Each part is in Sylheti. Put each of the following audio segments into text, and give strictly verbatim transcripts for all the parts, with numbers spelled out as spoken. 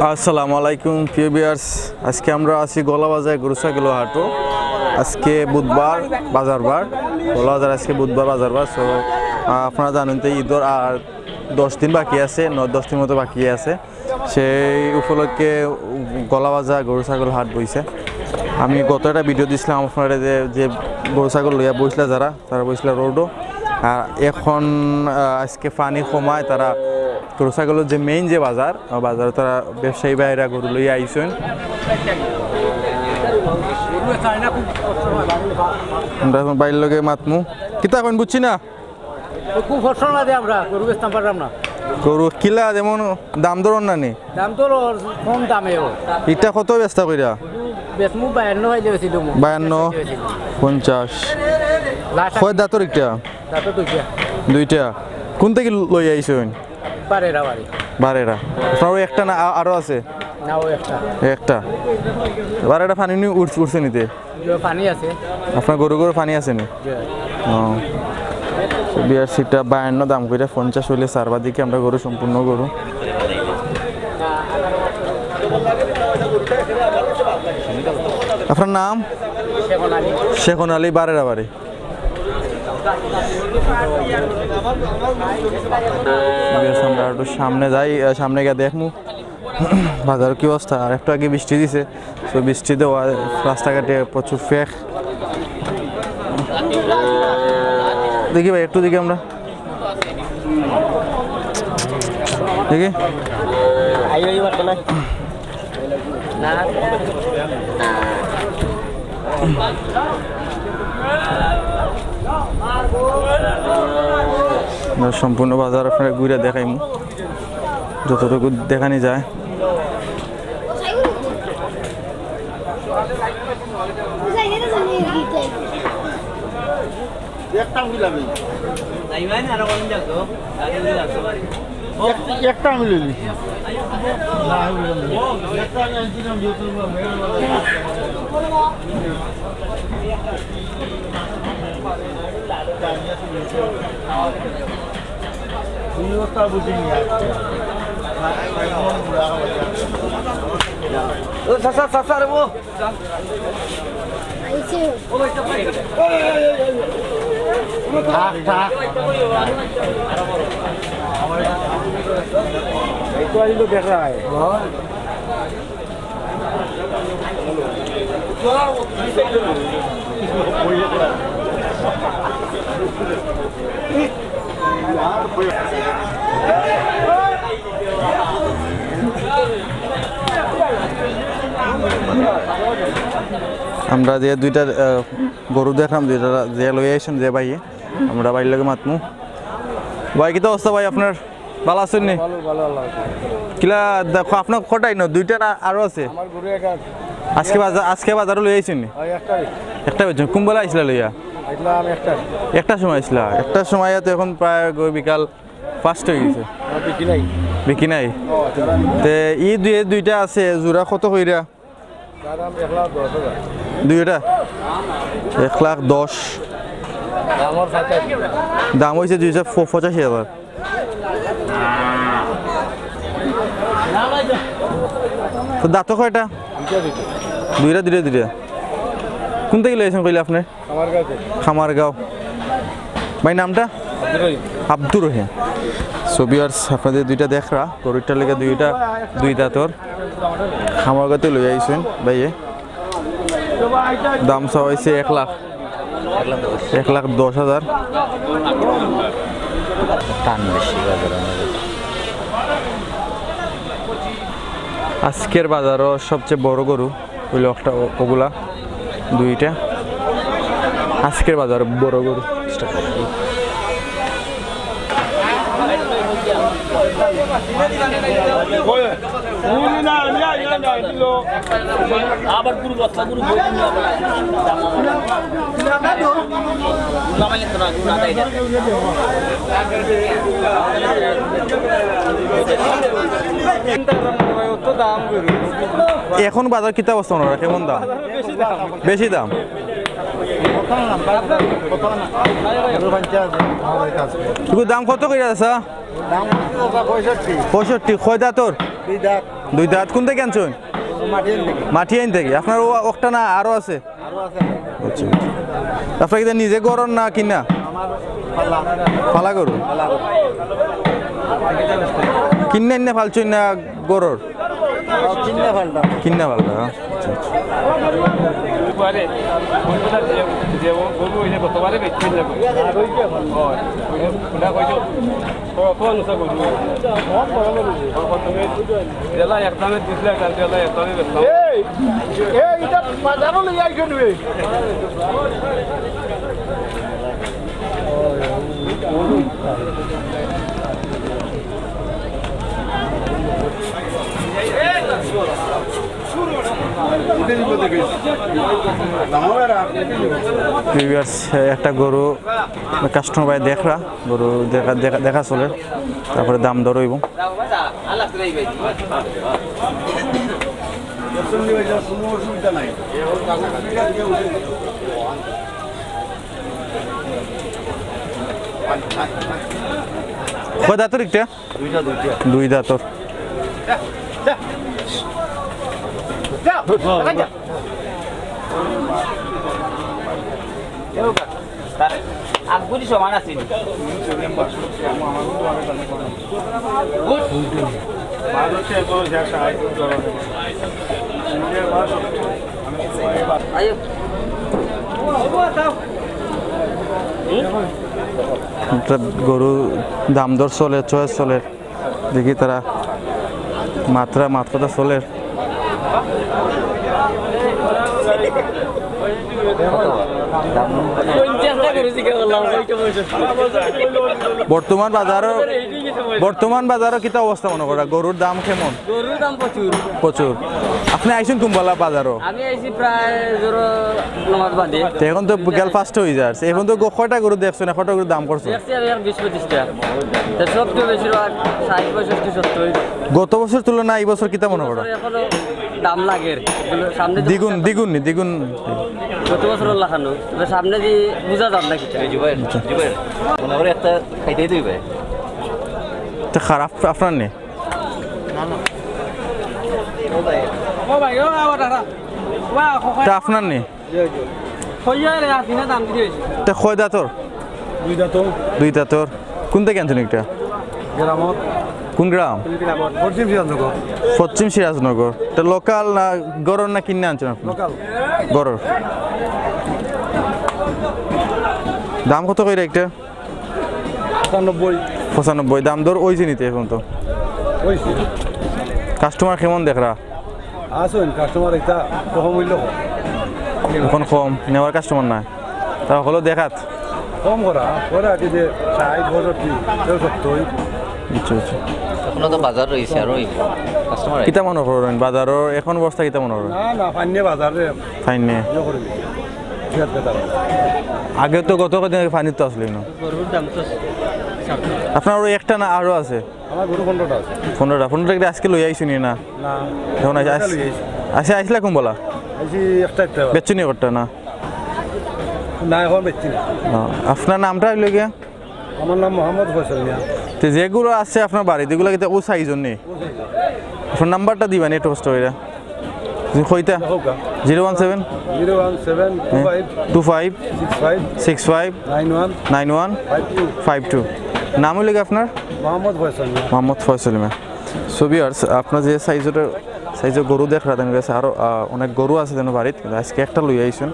আসসালামু আলাইকুম প্রিয় ভিউয়ার্স, আজকে আমরা আছি গোয়ালাবাজার গরু ছাগল হাটো। আজকে বুধবার, বাজার বার। গোয়ালাবাজার আজকে বুধবার, বাজার বার। সো আপনারা জানেন তো, ঈদর আর দশ দিন বাকি আছে, নয় দশ দিন মতো বাকি আছে। সেই উপলক্ষে গোয়ালাবাজার গরু ছাগল হাট বইছে। আমি গত একটা ভিডিও দিছিলাম আপনারা, যে যে গরু ছাগল লইয়া বইছিলা যারা, তারা বইছিলা রোডো। আর এখন আহ, আজকে পানি কমায়, তারা গরু ছাগলের যে মেইন যে বাজার, আহ, বাজারে তারা ব্যবসায়ী ভাইরা গরু লইয়া আইছইন। আমরা এখন বাইর লগে মাতমু। কিতা কইন বুঝছি না। খুব ফসল না দে আমরা, গরু বেচতাম পারলাম না। গরু কিলা যেমন দাম দর না নি? দাম তো ল-, কম দামে ও। ইটা কত বেচতা কইরা? বেচমু বায়ান্ন পাইলে বেশি দেবো। বায়ান্ন, বেশি দেবো। পঞ্চাশ। লাস্ট কয় দাঁতর একটা? দাঁতর দুইটা। দুইটা। কোন থেকে লই আইছইন? বারেরা বাড়ি। বারেরা। আপনার ওই একটা না, আ-, আরো আছে? না, ওই একটা। একটা। বারেরা পানি নি উঠছে, উঠছে নিতে? যে পানি আছে। আপনার গরু গরু পানি আছে নি? যে। ও। বিয়ার সিটটা বায়ান্ন দাম কইরা পঞ্চাশ হইলে সারবা দিকে আমরা গরু সম্পূর্ণ গরু। আপনার নাম? শেখন আলী। শেখন আলী বারেরা বাড়ি। বিয়ার আমরা একটু সামনে যাই, আহ, সামনে গিয়ে দেখমু। বাজার কি অবস্থা? আর একটু আগে বৃষ্টি দিছে, তো বৃষ্টি দেওয়া রাস্তাঘাটে প্রচুর ফেক। দেখি ভাই, একটু দেখি আমরা, দেখি। আমরা সম্পূর্ণ বাজার আপনারা ঘুরে দেখাইমু, যতটুকু দেখানি যায়। একটা মিলাবি। এক-, একটা মিলাবি। ও চাচা, চাচা রে, ও। আইছে। থাক, থাক। এই তো আইলো দেখা হয়। আমরা যে দুইটা, আহ, গরু দেখলাম, দুইটা যে লই আইছইন যে ভাইয়ে, আমরা ভাইর লগে মাতমু। ভাই, কিতা অবস্থা ভাই আপনার? ভালা আছইন নি? ভালো, ভালো, আল্লাহ আছে। কিলা দেখো, আপনার কটাই না? দুইটা না আরো আছে? আমার গরু একটা। আজকে বাজার, আজকে বাজারো লই আইছইন নি? ওই একটা। একটা বেচছইন। কোন বেলা আইছিলা লইয়া? আইছিলাম একটা। একটার সময় আইছিলা? একটার সময় তো এখন প্রায় গো-, বিকাল পাঁচটা হয়ে গেছে। আমার বিক্রি নাই। বিক্রি নাই? ও, আচ্ছা। তে এই দুই, দুইটা আছে, জোড়া কত কইরা? তার দাম এক লাখ দশ হাজার। দুইটা? এক লাখ দশ। দাম হইছে দুই হাজার পঁচাশি হাজার। তো দাঁত কয়টা? দুইটা, দুইটা। দুইটা, দুইটা, দুইটা। কোন থেকে লইছেন কইলে আপনি? খামারগাঁও। ভাই, নামটা? আব্দুর রহিম। আব্দুর রহিম। So viewers, আপনাদের দুইটা দেখরা, গরুটার লেগে দুইটা, দুই দাঁতর। খামারগাঁওতে লই আইছেন ভাইয়ে। দাম চাওয়া হয়েছে এক লাখ। এক লাখ দশ হাজার। টান বেশি বাজারে। আজকের বাজারও সবচেয়ে বড় গরু হইল একটা ও-, ওগুলা দুইটা। আজকের বাজার বড় গরু। আবার গুরু বস্তা গুরু বই নিয়ে আবার। এখন বাজার কিতা অবস্থা ওনারা, কেমন দাম? বেশি দাম। তুমি দাম কত কইরা আছে? দাম পঁয়ষট্টি। পঁয়ষট্টি, কয় দাঁতর? দুই দাঁত। দুই দাঁত। কোন থাকি আনছইন? মাটিয়াইন থাকি। আপনার অউ একটা না আরো আছে? আচ্ছা। আপনার কিতা নিজে গরর না কিনা? পালা গরু? কিনা ইন্না ফালছইন না গরর? কিনা ফালটা। কিনা ফালটা, হ্যাঁ। আচ্ছা, আচ্ছা। জেলা এক দামে দিছিলে, কালকে জেলা এক দামে বেচলাম। এই, এই, ইটা বাজারো লই আইছো নি? Viewers, একটা গরু কাস্টমার ভাই দেখরা, গরু দেখা, দেখা, দেখা চলের, তারপরে দাম দর অইবো। কয় দাঁতর একটা? দুইটা, দুইটা। দুই দাঁতর। আগুরি সমান আছে। আয়ো। একটা গরু দাম দর চলের, চয়েস চলের। দেখি তারা মাতরা, মাত কথা চলের। বর্তমান বাজারো, বর্তমান বাজারো কিতা অবস্থা মনো কররা? গরুর দাম কেমন? গরুর দাম প্রচুর। প্রচুর। আপনে আইছইন কুনবেলা বাজারো? আমি আইছি প্রায় ধরো নমাজ বাদে। তে এখন তো বিকাল পাঁচটা অই যার। এখন তো গ-, কয়টা গরু দেখছইন, কয়টা গরুর দাম করছো? দেখছি আমি এক বিশ পঁচিশটা। তো সব তো বেশিরভাগ ষাট, পঁয়ষট্টি, সত্তর। গত বছর তুলনায় এই বছর কিতা মনো কররা? এখনো দাম লাগের। এগুলো সামনে যে দ্বিগুণ, দ্বিগুণ নি, দ্বিগুণ। গত বছর লাখানো। তবে সামনে যে বুঝা যার না কিতা। এই জুবাইর, জুবাইর, মনে করে একটা খাইতেই দিবে। তো খারাপ আপনার নি? ও ভাই, ও বাবা, দাদা। ওয়া, খো-, খো-, তা আপনার নি? খইয়া রে, আপনি না দাম দিয়ে। তা কয় দাঁতর? দুই দাঁতর। দুই দাঁতর। কোন থাকি আনছইন একটা? গ্রামত। কোন গ্রাম? গ্রামত। পশ্চিম সিরাজনগর। পশ্চিম সিরাজনগর। তা লোকাল না গরর না কিনা আনছইন আপনে? লোকাল। গরর। দাম কত কইরা একটা? পঁচানব্বই। পঁচানব্বই দাম দর অইছে নি তে এখন তো? অইছে। কাস্টমার কেমন দেখরা? আছইন, কাস্টমার ইতা কম অইলো। এখন কম, নেওয়ার কাস্টমার নাই। তা হকলো দেখাত। কম করা, পরে আর কি যে ষাট, পঁয়ষট্টি, কেউ সত্তর। বুঝছি, বুঝছি। এখনো তো বাজার রইছে, আর ওই কাস্টমার আইছে। কিতা মনো করইন বাজারর এখন অবস্থা কিতা মনো করইন? না, না, পাইন নি বাজারে। পাইন নি? ইয়ে করে দিছে। আগে তো গত কদিন আগে পানি তো আসলে না। গরুর দাম তো আপনার ওই একটা না আরো আছে? আমার গরু পনেরোটা আছে। পনেরোটা, পনেরোটা কিতা আজকে লই আইছইন নি না? না। এখন আইস-, আইস-, লই আইছি। আইসলা কুনবেলা? আইছি একটা, একটা। বেচছইন নি একটা না? না, এখন বেচছি না। ও, আপনার নামটা অইলো গিয়া? আমার নাম মোহাম্মদ ফয়সল মিয়া। তে যেগুলা আছে আপনার বাড়িত, এগুলা কিতা অউ সাইজর নি? অউ সাইজর। আপনার নাম্বারটা দিবা নি একটু কষ্ট কইরা? জি, কইতা? দেখো গা। Zero one seven? Zero one seven two five. Two five. Six five. Six five. Nine one. Nine one. Five two. Five two. নাম অইলো গিয়া আপনার? মোহাম্মদ ফয়সল মিয়া। মোহাম্মদ ফয়সল মিয়া। So viewers, আপনার যে সাইজর, সাইজর গরু দেখরা, তান গেছে আরো, আহ, অনেক গরু আছে তান বাড়িত, কিন্তু আজকে একটা লই আইছইন।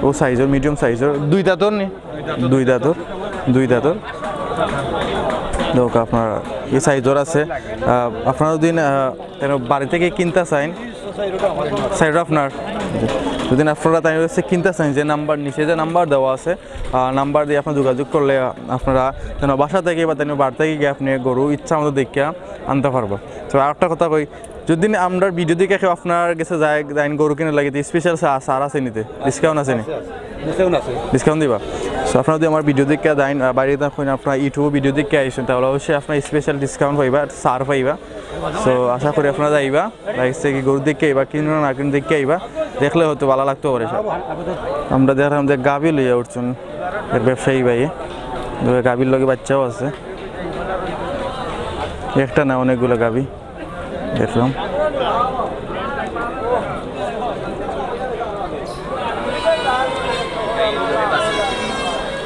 অউ সাইজর, মিডিয়াম সাইজর, দুই দাঁতর নি? দুই দাঁতর, দুই দাঁতর। দেখো আপনার এই সাইজর আছে। আহ, আপনারা যদি, আহ, তান বাড়ি থাকি কিনতা চাইন, সাইজর আপনার, যদি আপনারা তান গেছে কিনতা চাইন, যে নাম্বার নিচে যে নাম্বার দেওয়া আছে, আহ, নাম্বার দিয়া আপনারা যোগাযোগ করলে, আহ, আপনারা তান বাসা থাকি বা তান বাড়ি থাকি গিয়া আপনে গরু ইচ্ছা মতো দেখিয়া আনতা পারবা। তো আরেকটা কথা কই, যদি আমরার ভিডিও দেখিয়া কেউ আপনার গেছে যায়, যাইন গরু কিনার লাগি, তে স্পেশাল চা-, ছাড় আছে নি তে? ডিসকাউন্ট আছে নি? আছে, আছে। ডিসকাউন্ট আছে। ডিসকাউন্ট দিবা? So আপনারা যদি আমার ভিডিও দেখিয়া যাইন, আহ, বাইরে যাইন, কইন আপনারা YouTube ভিডিও দেখিয়া আইছইন, তাহলে অবশ্যই আপনারা স্পেশাল ডিসকাউন্ট পাইবা, ছাড় পাইবা। So আশা করি আপনারা যাইবা, লাগছে কি গরু দেখিয়া আইবা, কিনো না কিনো দেখিয়া আইবা, দেখলে হয়তো ভালা লাগতো পারে। আমরা দেখলাম যে গাভী লইয়া উঠছইন এক ব্যবসায়ী ভাই, গাভীর লগে বাচ্চাও আছে, একটা না অনেকগুলা গাভী। দেখলাম।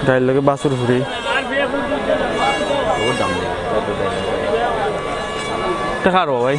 ডাইল লগে বাছুর ফুরি। বহুত দাম। টেকা আরো ভাই।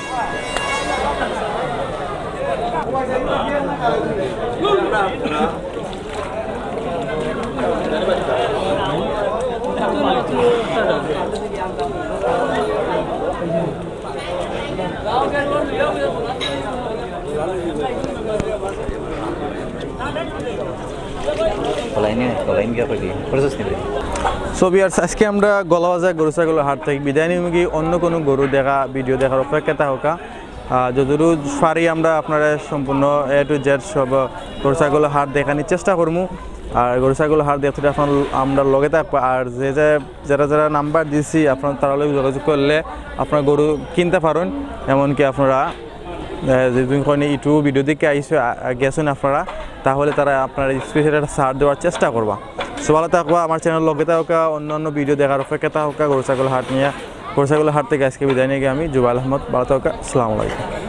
So viewers, আজকে আমরা গলাবাজার গরু ছাগলের হাট থেকে বিদায় নিমু কি অন্য কোনো গরু দেখা, ভিডিও দেখার অপেক্ষা থাকা। আহ, যতদূর পারি আমরা আপনারা সম্পূর্ণ A to Z সব গরু ছাগলের হাট দেখানোর চেষ্টা করমু। আর গরু ছাগলের হাট দেখতে আপনার, আমরা লগে থাকবো। আর যে যে, যারা যারা নাম্বার দিছি, আপনারা তারা লগে যোগাযোগ করলে আপনারা গরু কিনতে পারেন। এমনকি আপনারা, আহ, যদি কোনো ইউটিউব ভিডিও দেখে আইসে, আ-, আ, গেছেন আপনারা, তাহলে তারা আপনারা স্পেশাল একটা ছাড় দেওয়ার চেষ্টা করবা। So ভালো থাকবা, আমার চ্যানেল লগে থাকা, অন্য অন্য ভিডিও দেখার অপেক্ষা থাকা, গরু ছাগলের হাট নিয়ে, গরু ছাগলের হাট থেকে আজকে বিদায় নিয়ে আমি জুবাইল আহমদ। ভালো থাকা, আসসালামু আলাইকুম।